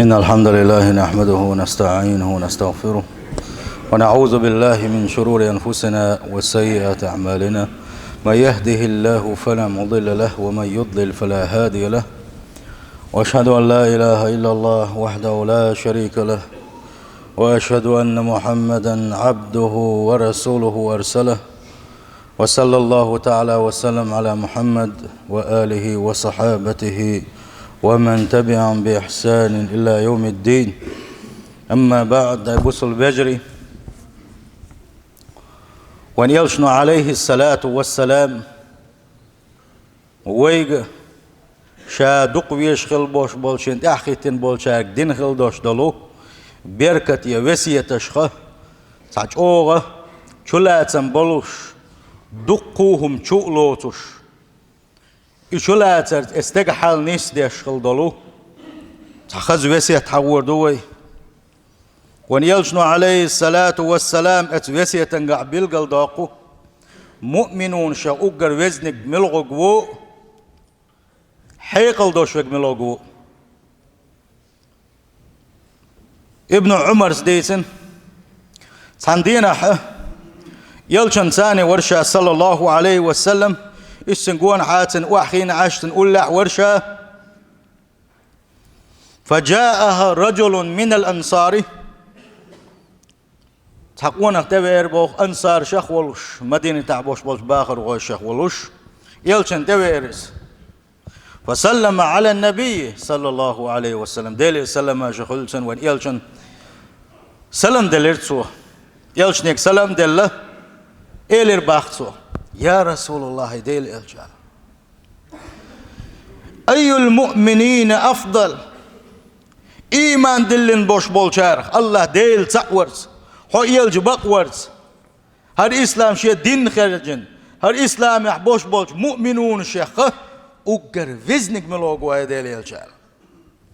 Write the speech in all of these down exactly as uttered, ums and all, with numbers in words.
إن الحمد لله نحمده ونستعينه ونستغفره، ونعوذ بالله من شرور أنفسنا وسيئات أعمالنا. من يهده الله فلا مضل له، ومن يضلل فلا هادي له. وأشهد أن لا إله إلا الله وحده لا شريك له، وأشهد أن محمدا عبده ورسوله أرسله. وصلى الله تعالى وسلم على محمد وآله وصحابته ومن تبعهم بإحسان إلى يوم الدين. أما بعد، бусалба вежарий, вайн элчано, عليه الصلاة والسلام, вайга ша дукха везаш хила болуш болчу, шена тӀаьхьахӀиттина болчаьрга дина хила долуш долу беркате весеташ ха, цхьа чӀогӀа чулацам болуш, дуккха а хӀума чу а лоцуш, и чулацарца и стеган хьал нисдеш хила долу цхьа хаза весет хьахор ду вай. Вайн элчано, عليه الصلاة والسلام, оцу весетангахь билгалдоккху, муъминунашах уггар везниг мила гӀорг ву, хьекъал долуш верг мила гӀорг ву. Ибн Ӏумара дийцина, цхьана дийнахь элчанца цхьаьна вара ша, صلى الله عليه وسلم, иза цуьнан гонахьа, цуьнан охьахиъна Ӏаш, цуьнан уллехь вара ша. فجاءه رجل من الأنصار. Цхьа къонах тӀевеара боху ансаршах волуш, Мадинатехь болуш болчу бахархошах волуш, элчанна тӀевеара иза. فسلم على النبي صلى الله عليه وسلم. Делера салам-маршалла хуьлда цунна, вайн элчанна салам делира цо. Элчане салам а делла, элира боху цо: «يا رسول الله, Делан элча, أي المؤمنين أفضل, ийман диллина болуш болчарах, АллахӀ Дела цхьаъ варца, хьо элча бакъ варца, хӀара ислам шен дин хьаьржина, хӀара исламехь болуш болчу муъминунашах уггар везниг мила гӀорг ву, Делан элча?»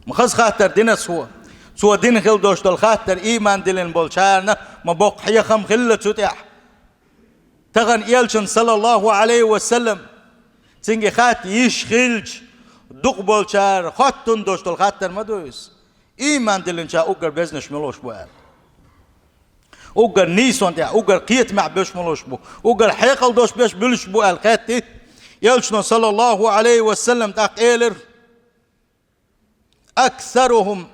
Ма хаза хаттар дина цо. Цо дина хила долуш долу хаттар ийман диллина болчарна ма боккха хьехам хилла цу тӀехь. Тахана элчанна, صلى الله عليه وسلم, цуьнга хатта йиш хилча, дукха болчара хоттун долуш долу хаттар ма ду иза. Ийман диллинча уггар безнаш мила болуш бу аьлла. Уггар нийсонна тӀехь, уггар кхетамехь берш мила болуш бу, уггар хьекъал долуш берш муьлш бу аьлла хаьттира. Элчано, صلى الله عليه وسلم, тӀаккха элира: «أكثرهم،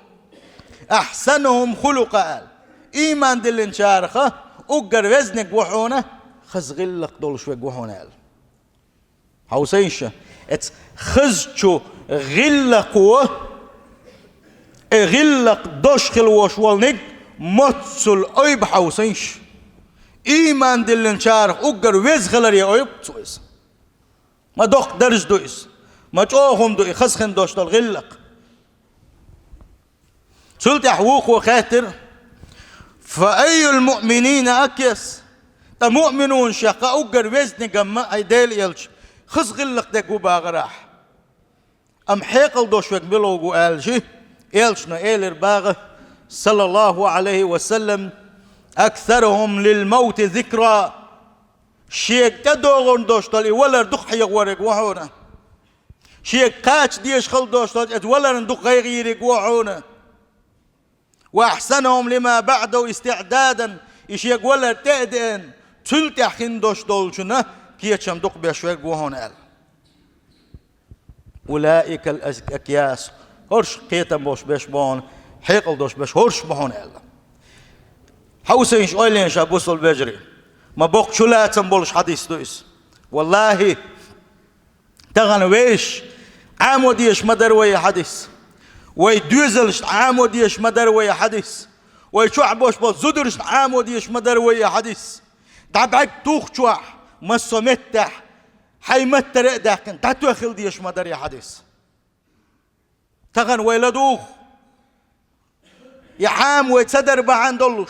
أحسنهم خلقا», аьлла. Ийман диллинчарах уггар везниг ву хьуна, хаза гӀиллакх долуш верг ву хьуна аьлла. Хьовсийша, эцу хазачу гӀиллакхо, и гӀиллакх долуш хила волуш волниг моццул ойба хьовсийша. Ийман диллинчарах уггар веза хиларе ойба цо иза. Ма доккха дарж ду иза, ма чӀогӀа хӀума ду и хаза хин долуш долу гӀиллакх. Цул тӀаьхьа вукхо хаьттира: «فأي المؤمنين أكيس؟» Ткъа муъминунашах уггар везниг-м, ай Делан элча, хаза гӀиллакх дерг ву бахарахь, амма хьекъал долуш верг мила гӀорг ву аьлча, элчано элира боху, صلى الله عليه وسلم: «أكثرهم للموت ذكرا». Шега тӀедогӀун долуш долу и валар дукха хьехориг ву хьуна. Шега кхача дезаш хила долуш долчу оцу валарна дукха гӀайгӀа йийриг ву хьуна. «وأحسنهم لما بعده استعدادا», и шега валар тӀе а деана, цул тӀаьхьа хин долуш долчунна кечам дукха беш верг ву хьуна аьлла. «أولئك الأكياس», хӀорш кхетам болуш берш бу хьуна, хьекъал долуш берш хӀорш бу хьуна аьлла. Хьовсийша, ойла йийша, бусалба вежарий, ма боккха чулацам болуш хьадис ду иза. Валлахи, тахана вешан Ӏамо дезаш ма дара вай и хьадис. Вай доьзалшна Ӏамо дезаш ма дара вай и хьадис. Вай чохь болуш болу зударшна Ӏамо дезаш ма дара вай и хьадис. ДӀа бӀаьрг тухучохь, массо а меттехь, хьайн маттара а даьккхина, дӀатоьхна хила дезаш ма дара и хьадис. Тахана вай ладугӀу, и Ӏамо вай ца дар бахьана долуш,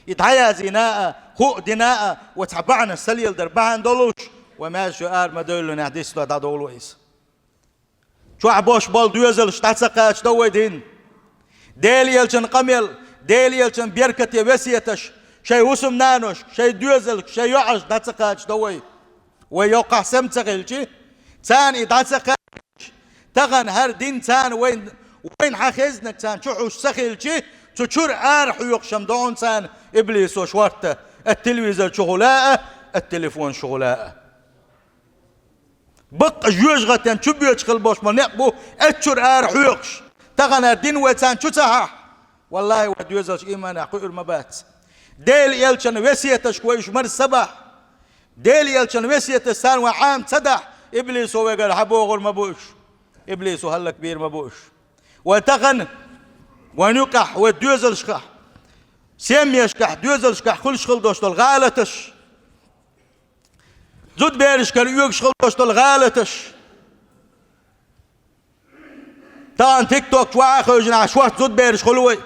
и дӀаяздина а, хӀуъа дина а, вай цхьа бахьана ца леладар бахьана долуш, вай маьрша ара ма девллинехь дисто дӀадовло иза. Чохь болуш болу доьзалш дӀа ца кхачадо вай дин. Делан элчан къамел, Делан элчан беркате весеташ шайн хӀусамнаношка, шайн доьзалшка, шайн йоӀашка дӀа ца кхачадо вай. Вай йоккхахь сема ца хилча, царна и дӀа ца кхача, тахана хӀара дин царна вайна Вайна хьан хезнаг царна чу хьуш ца хилчи, цу чура ара хьоькхуш-м ду хьуна царна иблисо шортта, ат телевизор чу гӀула а, ат телефон чу гӀула а. Баккъа жоьжахатен чу боьдуш хила болуш болу некъ бу, ат чура ара хьоькхуш. Тахана дин вай царна чу ца хьахь, валлахӀи, вай доьзалш ийманехь кхуьур ма бац. Делан элчан весеташка вай уьш марса ца бахь, Делан элчан весеташ царна вай Ӏама ца дахь, иблисо вайгара хьан богӀур ма бу уьш. Иблисо хӀаллакбийр ма бу уьш. Вай тахана, вайн юкъахь, вай доьзалшкахь, семьяшкахь, доьзалшкахь хуьлуш хила долуш долу гӀалаташ, зудберашкара оьгуш хила долуш долу гӀалаташ. Тахана тикток чу ваха а хевшина, шортта зудбераш хуьлу вай.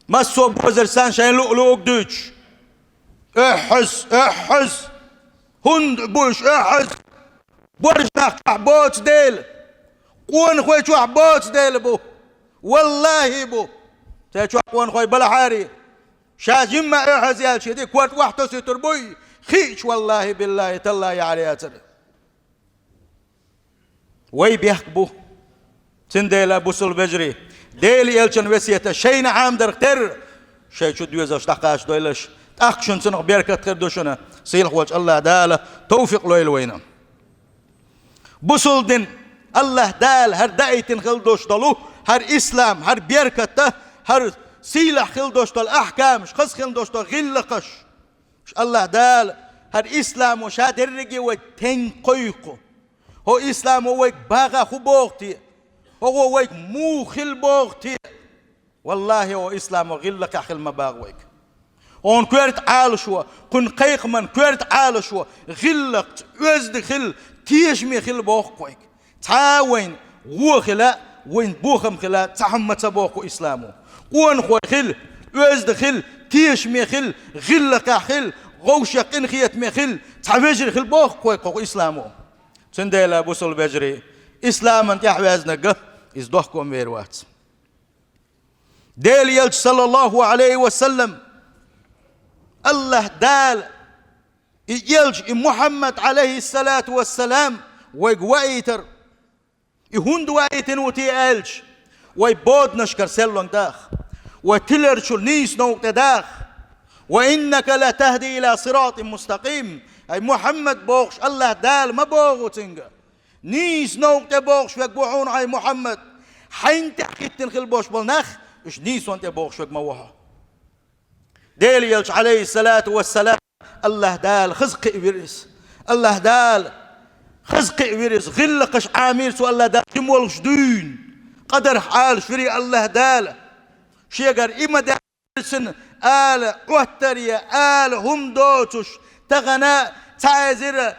Массо а бозарш санна шайна луъу-луъург дуьйцуш. Охьаза, охьаза! ХӀунда бу уьш охьаза? Борж нах чохь боцу дела, къонахой чохь боцу дела бу. ВаллахӀи бу. Церан чохь къонахой балахьара, ша жимма охьаза яьлча, шен дика корта охьатосуьйтур буй, хиъча, валлахӀи, биллахӀи, таллахӀи, яхьар яцара. Вай бехк бу. Цундела, бусалба вежарий, Делан элчан весеташ шайна Ӏамадарх терра, шайн чу доьзалш дӀакхачадойлаш, тӀаккха шуна цунах беркат хир ду шуна, сийлахь волчу АллахӀ Дала товфикъ лойла вайна. Бусалба дин, АллахӀ Дала хӀара даийтина хила долуш долу, хӀара ислам, хӀара беркат а, хӀара сийлахь хила долуш долу ахькамаш, хаза хила долуш долу гӀиллакхаш. АллахӀ Дала хӀара исламо ша дерриге вайга тенга кхойкху. ХӀо исламо вайга багӀа хӀун боху те? ХӀо вайга муха хила боху те? ВаллахӀи, хӀо исламо гӀиллакхехь хила ма багӀа вайга. Хьуна коьрта Ӏалашо, кхуьнан кхайкхаман коьрта Ӏалашо, гӀиллакх, оьзда хила, тешаме хила боху вайга. Цхьа а вайна вон хила, вайна бохам хила, цхьа хӀума ца боху исламо. Къонахой хила, оьзда хила, тешаме хила, гӀиллакхехь хила, вовшех къинхетаме хила, цхьа вежарий хила боху вайга кху исламо. Цундела, бусалба вежарий, исламан тӀаьхьаваьзнарг, иза дохком вер вац. Делан элча, саллаллаху Ӏалайхи ва саллам, АллахӀ Дала и элча, и Мухьаммад, Ӏалайхиссалату вассалам, вайга ваийтар. И хӀунда ваийтина ву те аьлча, вай боданашкара серлонга даха, вай тиларчу нийса новкъа тӀе даха. «Ва иннака латахди ила сиратин мустакъим». Ай Мухьаммад бохуш, АллахӀ Дала ма боху цуьнга. Нийса новкъа тӀе бохуш верг ву хьуна, ай Мухьаммад. Хьайна тӀехь хӀиттина хила болуш болу нах, уьш нийсонна тӀе бохуш верг ма ву хьо. Делан элча, Ӏалайхиссалату вассалам, АллахӀ Дала хаза кхиавира иза. АллахӀ Дала хаза кхиавира иза. ГӀиллакхаш Ӏамийра цо АллахӀ Дала жима волуш дуьйна. Къадарх Ӏалаш вира АллахӀ Дала. Шегара и ма даьллацин ала Ӏоттаре, ала хӀума доцуш, тахана цхьа эзира,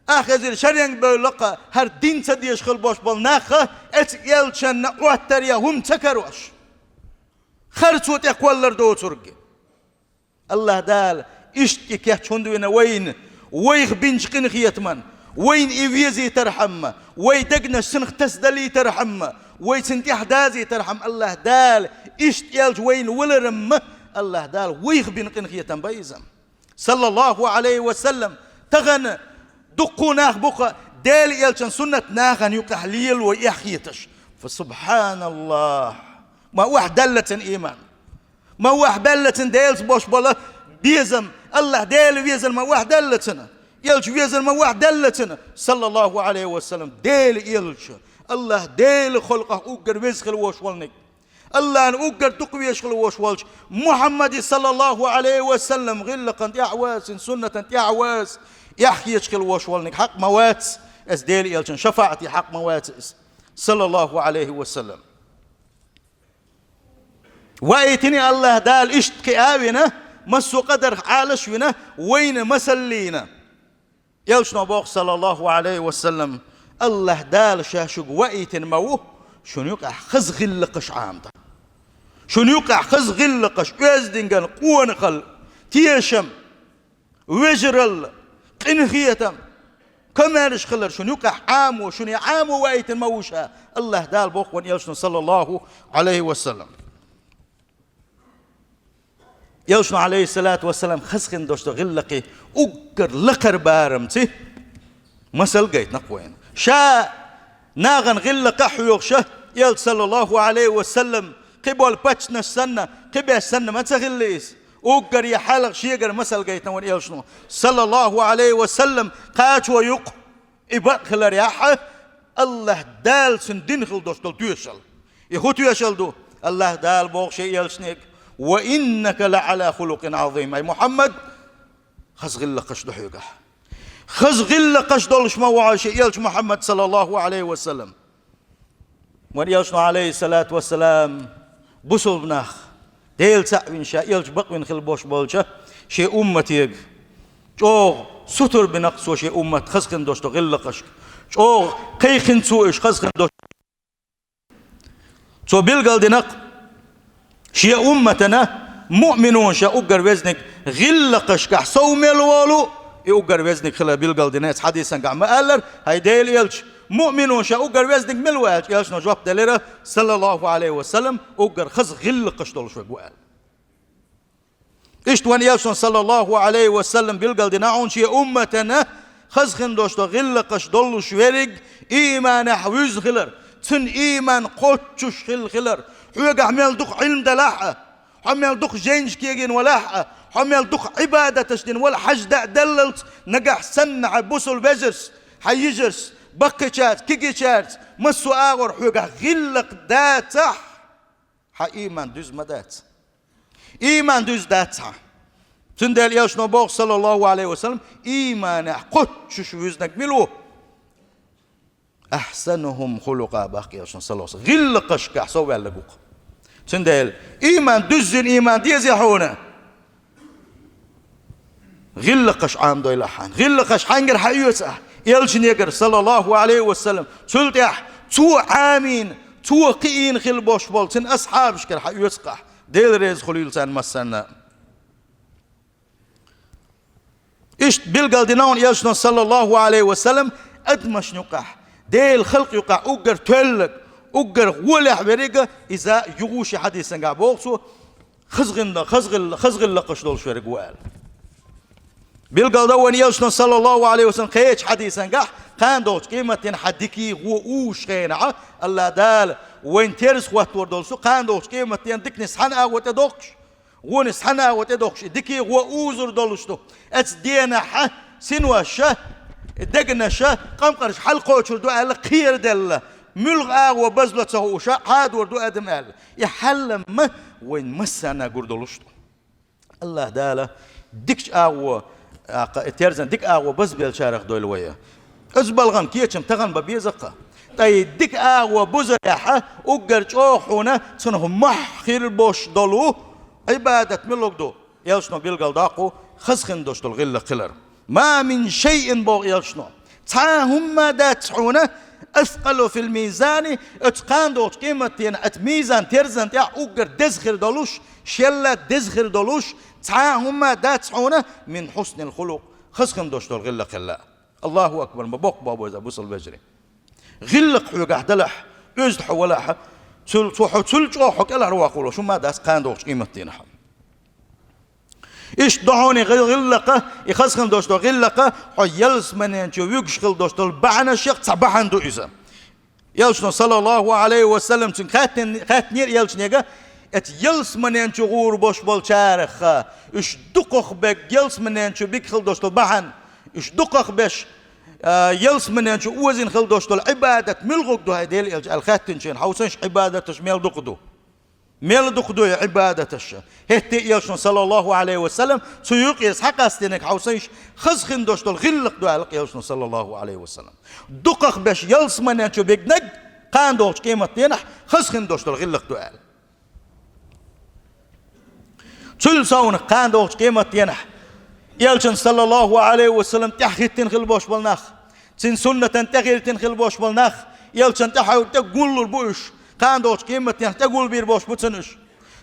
ах эзира шеренга бевлла-кх, хӀара дин ца дезаш хила болуш болу нах а, эцу элчанна Ӏоттаре хӀума ца карош. Харцо тӀе кхоллар доцург. АллахӀ Дала иштта и кеч хӀунда вина вайна, вайх бинчу къинхетаман, вайна и везийтархьама, вай дегнаш цунах тасадалийтархьама, вай цунна тӀаьхьадазийтархьама, АллахӀ Дала иштта элча вайна валарма, АллахӀ Дала вайх бина къинхетам ба иза. Саллаллаху Ӏалайхи ва саллам, тахана дуккха нах бу-кх Делан элчан суннат нахана юкъахь лело эхь хеташ. Фа субханаллахӀ! Ма охьадалла цуьнан ийман. Ма охьабаьлла цуьнан Делаца болуш болу безам. АллахӀ Дела везар ма охьадаьлла цуьнан. Элча везар ма охьадаьлла цуьнан. Саллаллаху Ӏалайхи ва саллам. Делан элча. АллахӀ Делан халкъах уггар веза хила волуш волниг. АллахӀна уггар дукха везаш хила волуш волчу Мухьаммаде, саллаллаху Ӏалайхи ва саллам, гӀиллакхан тӀехь а вац, цуьнан суннатан тӀехь а вац, эхь хеташ хила волуш волниг хьакъ ма вац, иза Делан элчан шафаӀате хьакъ ма вац иза, саллаллаху Ӏалайхи ва саллам. Ваийтина АллахӀ Дала иштта кхиа а вина, массо а къадарх Ӏалаш а вина, вайна масаллина. Элчано боху, саллаллаху Ӏалайхи ва саллам, АллахӀ Дала Ша шуьга ваийтина ма ву, шуна юкъахь хаза гӀиллакхаш Ӏамадан. Шуна юкъахь хаза гӀиллакхаш, оьздангалла, къонахалла, тешам, вежаралла, къинхетам, комаьрша хилар шуна юкъахь Ӏамо, шуна и Ӏамо ваийтина ма ву Ша, АллахӀ Дала боху вайн элчано, саллаллаху Ӏалайхи ва саллам. Элчано, Ӏалайхиссалату вассалам, хаза хин долуш долу гӀиллакхий уггар лакхара барамци масал гайтина-кх вайна. Ша нахана гӀиллакх а хьоьхуша, Элча, саллаллаху Ӏалайхи ва саллам, кхиболу паччахьаш санна, кхиберш санна ма ца хилла иза. Уггаре хьалха шегара масал гайтина вайн Элчано, саллаллаху Ӏалайхи ва саллам, кхачо юкъа. И бакъ хиларехь, АллахӀ Дала цуьнан дина хила долуш долу тоьшалла. И хӀун тоьшалла ду? АллахӀ Дала боху шен Элчанега: «Ва иннака ла Ӏала хулукъин Ӏазим». Ай Мухьаммад, хаза гӀиллакхаш ду хьоьгахь. Хаза гӀиллакхаш долуш ма ву хьо, шен Элча Мухьаммад, саллаллаху Ӏалайхи ва саллам. Вайн Элчано, Ӏалайхиссалату вассалам, бусулба нах, Дела цхьаъ вина, ша Элча бакъвина хила бохуш болчу шен умматега чӀогӀа сутара бина-кх цо шен уммат хаза хин долуш долу гӀиллакхашка. ЧӀогӀа кхайкхина цо уьш хаза хин долуш. Цо билгалдина-кх шен умматана, муъминун ша уггар везниг гӀиллакхашкахь сов мел волу, и уггар везниг хила билгалдина эцу хьадисангахь ма-аллара: «ХӀай Делан Элча, муъминун ша уггар везниг мила ву?» аьлча, Элчано жоп делира, саллаллаху Ӏалайхи ва саллам: «Уггар хаза гӀиллакхаш долуш верг ву», аьлла. Иштта вайн Элчано, саллаллаху Ӏалайхи ва саллам, билгалдина хьуна шен умматана хаза хин долуш долу гӀиллакхаш долуш верг ийманехь вуьзна хилар, цуьнан ийман кхоччуш хилла хилар. Хьоьгахь мел дукха Ӏилма далахь а, хьо мел дукха жайнаш кегийна валахь а, хьо мел дукха Ӏибадаташ дина вала, хьажда а даллалц, нагахь санна хьан бусул вежаршца, хьан йижаршца, баккхийчаьрца, кегийчаьрца, массо а агӀор хьоьгахь гӀиллакх дацахь, хьан ийман дуьзна ма дац. Ийман дуьзна дац хьан. Цундела Элчано боху, саллаллаху Ӏалайхи ва саллам, ийманехь кхоччуш вуьзнарг мила ву? «Ахьсанухум хулукъа», боху Элчано, саллаллаху Ӏалайхи ва саллам. ГӀиллакхашкахь сов ваьлларг ву-кх. Цундела ийман дуьззина ийман деза хьуна. ГӀиллакхаш Ӏамадойла хьан. ГӀиллакхаш хьаьнгара хьаоьцу ахь? Элчанегара, саллаллаху Ӏалайхи ва саллам. Цул тӀаьхьа цо Ӏамийна, цо кхиийна хила бохуш болу цуьнан асхьабашкара хьаоьцу-кх ахь. Дела реза хуьлийла царна массарна. Иштта билгалдина хьуна Элчано, саллаллаху Ӏалайхи ва саллам, адамашна юкъахь, Делан халкъ юкъахь уггар тоьллаг, уггар гӀолехь верг а, иза юха шен хьадисангахь боху цо, хаза гӀин-, хаза гӀилла-, хаза гӀиллакхаш долуш верг ву аьлла. Билгалдо вайн Элчано, саллаллаху Ӏалайхи ва саллам, кхечу хьадисангахь, кхана долчу къематдийнахь хьан дикий гӀо узуш хенахь, АллахӀ Дала вайн терза хӀоттор долуш ду, кхана долчу къематдийнахь диканис хьан агӀо тӀедоккхуш, гӀонис хьан агӀо тӀедоккхуш, и дикий гӀо узур долуш ду. Оцу денахь синоша, дегнаша, къамкъарш хьалакхочур ду аьлла кхераделла, муьлха агӀо базло ца хууша, хьадор ду адам аьлла. И хьал-м вайн массарна гур долуш ду. АллахӀ Дала дикачу агӀо, а, кха, и терзан дика агӀо базбеллачарах дойла вай. Оцу балгӀан кечам тахана бан беза-кх. Ткъа и дика агӀо бузарехь, уггар чӀогӀа хьуна цунах мохь хир болуш долу Ӏибадат муьлхарг ду? Элчано билгалдоккху хаза хин долуш долу гӀиллакх хилар. «Ма мин шайъин», боху Элчано, цхьа а хӀумма дац хьуна, «аскъалу фил мизани», оцу кхана долчу къематдийнахь оцу мизан терзан тӀехь уггар деза хир долуш, шелла деза хир долуш, цхьа а хӀумма дац хьуна, «мин хьуснил хулукъ», хаза хин долуш долу гӀиллакх хилла. Аллаху акбар, ма боккха боху иза, бусал вежарий. ГӀиллакх хьоьгахь далахь, оьзда хьо валахь, цул, цо хьо, цул чӀогӀа хьо кӀелхьарваккхалуш хӀумма дац кхана долчу къематдийнахь. Иштта ду хьуна и гӀил-, гӀиллакха, и хаза хин долуш долу гӀиллакха, хьо ялсаманен чу вуьгуш хила долуш долу бахьанашех цхьа бахьана ду иза. Элчано, саллаллаху Ӏалайхи ва саллам, цуьнга хаьттин-, хаьттинера Элчанега, оцу ялсаманен чу гӀур болуш болчараха, уьш дукхах берг ялсаманен чу биг хила долуш долу бахьана, уьш дукхах берш, а, ялсаманен чу озийна хила долуш долу Ӏибадат муьлхарг ду, хӀай Делан Элча, аьлла хаьттинчу хенахь, хьовсийша, Ӏибадаташ мел дукха ду. Мел дукха ду и Ӏибадаташ. ХӀетте Элчано, саллаллаху Ӏалайхи ва саллам, цу юкъе схьакъастийнарг хьовсийша, хаза хин долуш долу гӀиллакх ду аьлла Элчано, саллаллаху Ӏалайхи ва саллам. Дукхах берш ялсаманен чу бигнарг кхана долчу къематдийнахь хаза хин долуш долу гӀиллакх ду аьлла. Цул совнаха кхана долчу къематдийнахь Элчанна, саллаллаху Ӏалайхи ва саллам, тӀаьхьахӀиттина хила болуш болу нах, цуьнан суннатан тӀехӀиттина хила болуш болу нах, Элчанна тӀаьхьа тӀе гуллур бу уьш, кхана долчу къематдийнахь тӀе гулбийр болуш бу цунна уьш.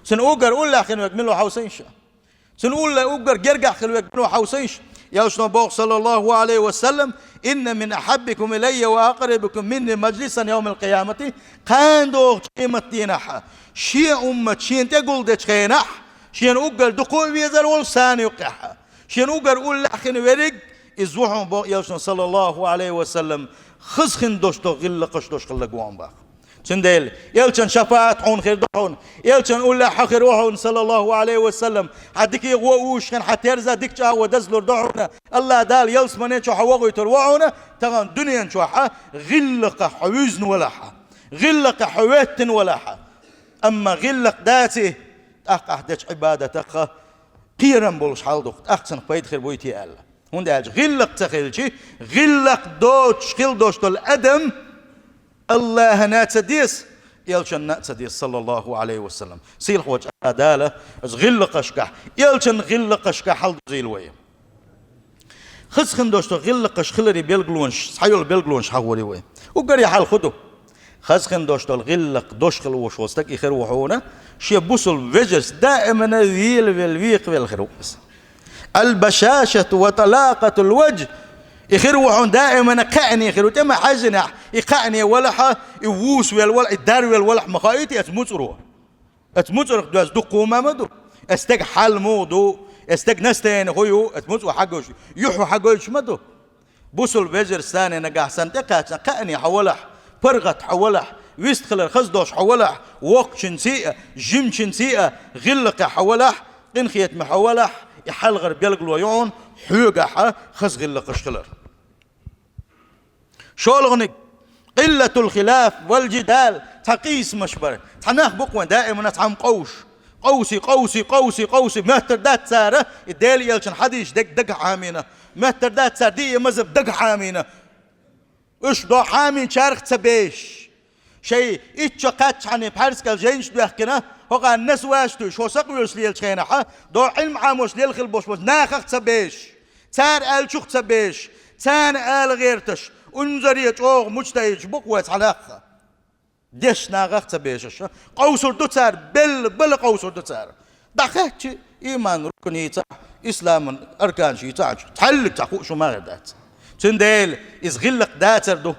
Цуьнан уггар уллехь хин верг мила ву хьовсийша? Цуьнан улле уггар гергахь хила верг мила ву хьовсийша? Элчано боху, саллаллаху Ӏалайхи ва саллам: «Инна мин ахьаббикум илаййа ва акърабикум минни мажлисан явмал къиямати». Кхана долчу къематдийнахь шен уммат шена тӀе гулдечу хенахь, шена уггар дукха а везар волуш царна юккъехь, шена уггар уллехь хин верг, иза ву хьуна боху Элчано, саллаллаху Ӏалайхи ва саллам, хаза хин долуш долу гӀиллакхаш долуш хилла гуам баха. Цундела Элчан шапаӀат хьуна хир ду хьуна. Элчан уллехь хьо хир ву хьуна, саллаллаху Ӏалайхи ва саллам. Хьан дикий гӀо уьйш хилча, хьан терза дикача гӀо дазлур ду хьуна. АллахӀ Дала ялсамане чу хьо вохуьйтур ву хьуна, тахана дуьнен чохь гӀиллакхах хьо вуьзна валахь, гӀиллакхах хьо веттина валахь. Амма гӀиллакх даций, тӀаккха ахь дечу Ӏибадатах кхерам болуш хьал ду-кх, тӀаккха цунах пайда хир буй те аьлла. ХӀунда аьлча гӀиллакх ца хилча, гӀиллакх доцуш хила долуш долу адам АллахӀана а ца деза, Элчанна а ца деза, саллаллаху Ӏалайхи ва саллам. Сийлахьчу АллахӀ Дала оцу гӀиллакхашкахь, Элчан гӀиллакхашкахь хьалдузийла вай. Хаза хин долуш долу гӀиллакхаш хиларе билгалонаш, цхьайолу билгалонаш хьахор ю вай. Уггаре хьалха хӀун ду? Хаза хин долуш долу гӀиллакх дош хила волуш волу стаг и хир ву хьуна, шен бусалба вежаршца даимана велавелла, векхавелла хир ву иза. Аль-башашату ва талакъатуль-важь. И хир ву хьуна даимана кхаъне хир ву, тӀе ма хьаьжжинехь, и кхаъне валахь, и вусавелла валахь, и дарвелла валахь ма хоуьйту оцу муцӀаро. Оцу муцӀарах доьзна дуккха хӀума ма ду. Оцу стеган хьал муха ду, оцу стеган настроение хӀун ю, оцу муцӀаро хьагойтуш, юьхьо хьагойтуш ма ду. Бусалба вежаршца нагахь санна тӀекхаьчна кхаъне хьо валахь, паргӀат хьо валахь, вистхилар хаза долуш хьо валахь, воккхачуьнций а, жимачуьнций а гӀиллакхехь хьо валахь, къинхетаме хьо валахь, и хьалхара билгало ю хьуна хьоьгахь хаза гӀиллакхаш хилар. ШолгӀаниг, къиллатуль-хилаф валь-жидал, цхьа къийсамаш бар. Цхьа нах бу-кх вайн даимана цхьамма къовсуш. Къовсий, къовсий, къовсий, къовсий, моьттур дац цара, и Делан Элчан хьадисаш дерг дагахь Ӏамийна. Моьттур дац цара диъ мазхӀаб дагахь Ӏамийна. Уьш дагахь Ӏамийначарах ца бешаш. Шайн итт шо кхаьччхьана пхьарскал жайнаш а доьхкина, хӀокхарна насваш туьйсуш, хӀо сакъоьруш лелачу хенахь, дагахь Ӏилма Ӏамош лела хила болуш болчу нахах ца бешаш. Цара аьллачух ца бешаш, царна ала гӀерташ, унзаре чӀогӀа муджтахӀидаш бу-кх вай цхьа нах. Дешначу нахах ца бешаш, къовсур ду цара, белла бала къовсур ду цара. ДӀахаьчча, ийман рукнаш йийцахь, исламан арканаш йийцахь, цхьаьллиг цхьа хууш хӀума хир дац. Цундела иза гӀиллакх дацар ду.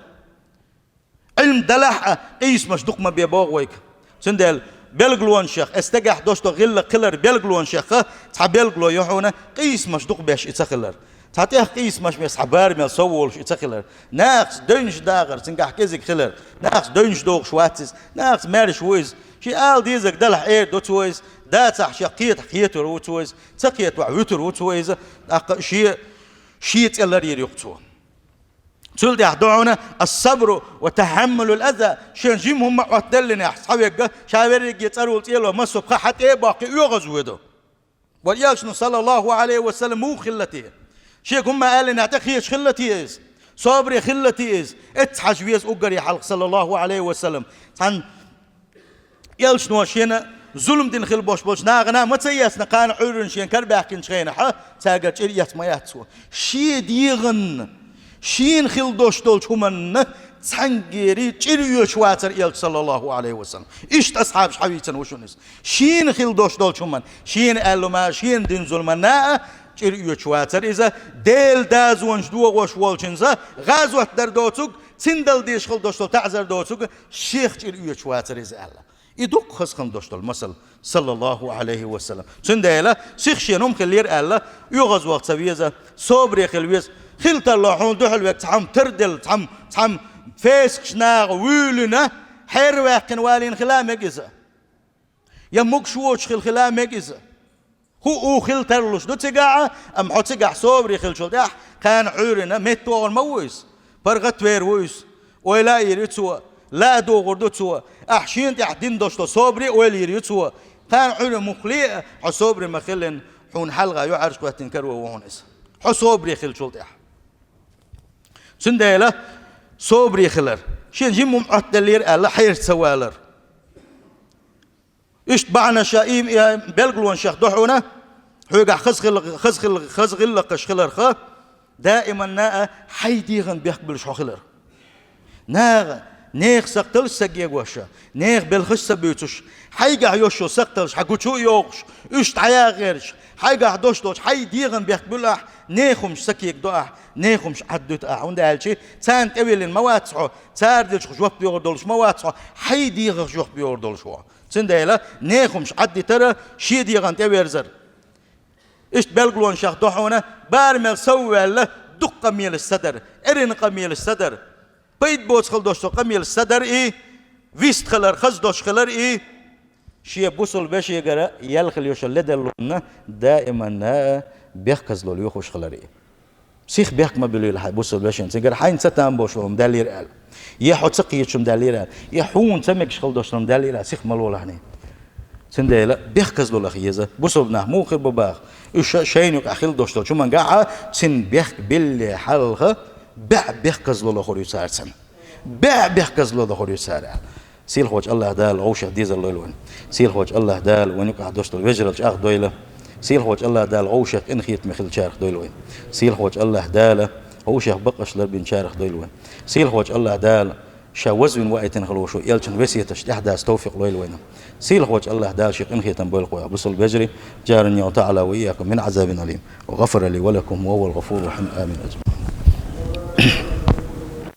Ӏилма далахь а, къийсамаш дукха ма бе боху вайга. Цундела билгалонашех, оцу стагехь дош долу гӀиллакх хилар билгалонашех цхьа билгало ю хьуна, къийсамаш дукха беш и ца хилар. Цхьа тӀех къийсамаш беш, цхьа барамел сов волуш и ца хилар. Нахаца девнаш дахар цуьнгахь кӀезиг хилар. Нахаца девнаш дохуш вац иза, нахаца маьрша ву иза. Шен ала дезарг далахь эр ду цо иза, дацахь шех кхетахь кхетар ву цо иза, ца кхетахь вуьтур ву цо иза, тӀаккха шен, шен цӀе ларйийр ю-кх цо. Цул тӀаьхьа ду хьуна ас-сабру ва тахьаммулуль-аза, шен жима хӀума Ӏоттаделлинехь, цхьаверг ша верриге цӀарула цӀело массо а пха хьан тӀе а боккхий, оьгӀаз ву ду. Вайн Элчано, саллаллаху Ӏалайхи ва саллам, муха хилла те? Шега хӀума аьллинехь тӀекхеташ хилла те иза? Собаре хилла те иза? Эцца хьажа веза уггаре хьалха, саллаллаху Ӏалайхи ва саллам. Цхьана Элчано шена зулам дина хила болуш болчу нахана ма ца эцна кхана Ӏуьйранна шена кара баьхкинчу хенахь, цаьргара чӀир эцна ма яц цо. Шен дегӀанна, шена хила долуш долчу хӀуманна цхьаьнггера чӀир оьцуш вацара Элча, саллаллаху Ӏалайхи ва саллам. Иштта асхьабаш хьавийцина ву шуна иза. Шена хила долуш долчу хӀуманна, шена аьллума, шена дина зуламанна а чӀир оьцуш вацара иза. Делан дозанаш дохош волчуьнца гӀазот дар доцург, цуьнан дала дезаш хила долуш долу таӀзар доцург, шех чӀир оьцуш вацара иза аьлла. И ду-кх хаза хин долуш долу масал, саллаллаху Ӏалайхи ва саллам. Цундела сиха шена хӀума хиллера аьлла, оьгӀазваха ца веза, собаре хила веза. Хила тарло хьуна дуьхьал верг цхьамма тарделла, цхьамма, цхьамма фесакаш наха вуьйлина, хьерваьккхина валийна хила мега иза. Я могуш воцуш хила, хила мега иза. ХӀуъу хила тарлуш ду цигахь, амма хьо цигахь собаре хиллачул тӀаьхьа кхана Ӏуьйранна меттавогӀур ма ву иза. ПаргӀатвер ву иза. Ойла а йийр ю цо, ла а дугӀур ду цо. Ахь шена тӀехь дина долуш долу собаре а ойла йийр ю цо. Кхана Ӏуьйранна муххале а хьо собаре ма хиллина, хьуна хьалха юьхьӀаьржа хӀоьттина каро ву хьуна иза, хьо собаре хиллачул тӀаьхьа. Цундела собаре хилар, шена жима хӀума Ӏоттаделлера аьлла, хьерча ца валар. Иштта бахьанаша, и, и, билгалонашех ду хьуна, хьоьгахь хаза хила, хаза хила, хаза гӀиллакхаш хиларх, даиманна а хьайн дегӀан бехк буьллуш хьо хилар. Наха, нехан сакхталш ца гегош, нехан белхаш ца буьйцуш, хьайгахь йолуш йолу сакхталш хьан гучу а йохуш, уьш дӀаяха гӀерташ, хьайгахь долуш долчу хьайн дегӀан бехк буьллу ахь, нехан хӀумаш ца кегадо ахь, нехан хӀумаш Ӏаддуьту ахь, хӀунда аьлча царна тӀевиллина ма вац хьо, цара дечух жоп йогӀур долуш ма вац хьо, хьайн дегӀах жоп йогӀур долуш ву хьо. Цундела нехан хӀумаш Ӏаддитар, шен дегӀан тӀеверзар. Иштта билгалонашех ду хьуна, барамел совваьлла, дукха къамелаш ца дар, эрна къамелаш ца дар, пайда боцу хила долуш долу къамелаш ца дар и, Вист хилар, хаза дош хилар и, шен бусалба вешегара ял хила йиш йолу ледарлонна даиманна бехказло йохуш хилар и. Сих бехк ма буьлийла хьайн бусалба вешин, цигара хьайна ца там болуш хӀума даьллера аьлла, я хьо ца кхеташ хӀума даьллера аьлла, я хьуна ца мегаш хила долуш хӀума даьллера аьлла, сих ма лолахьний. Цундела бехказло лаха еза. Бусалба нах муха хир бу баха? Уьш шайна юкъахь хила долуш долчу хӀуманга а цуьнан бехк билли хьалха, баьӀ бехказло лохур ю цара цуьнан. БаьӀ бехказло лохур ю цара. Сийлахьчу АллахӀ Дала вовшех дезар лойла вайн. Сийлахьчу АллахӀ Дала вайн юкъахь долуш долу вежаралла чӀагӀдойла. Сийлахьчу АллахӀ Дала вовшех къинхетаме хилчарах дойла вайн. Сийлахьчу АллахӀ Дала вовшех бакъаш ларбинчарах дойла вайн. Сийлахьчу АллахӀ Дала ша вазвина ваийтина хила волуш волу элчан весеташ тӀаьхьадас тавфикъ лойла вайна. Сийлахьчу АллахӀ Дала шен къинхетам бойла кху бусалба вежарий, جارني الله تعالى وإياكم من عذاب أليم، وغفر لي ولكم وهو الغفور الرحيم. آمين.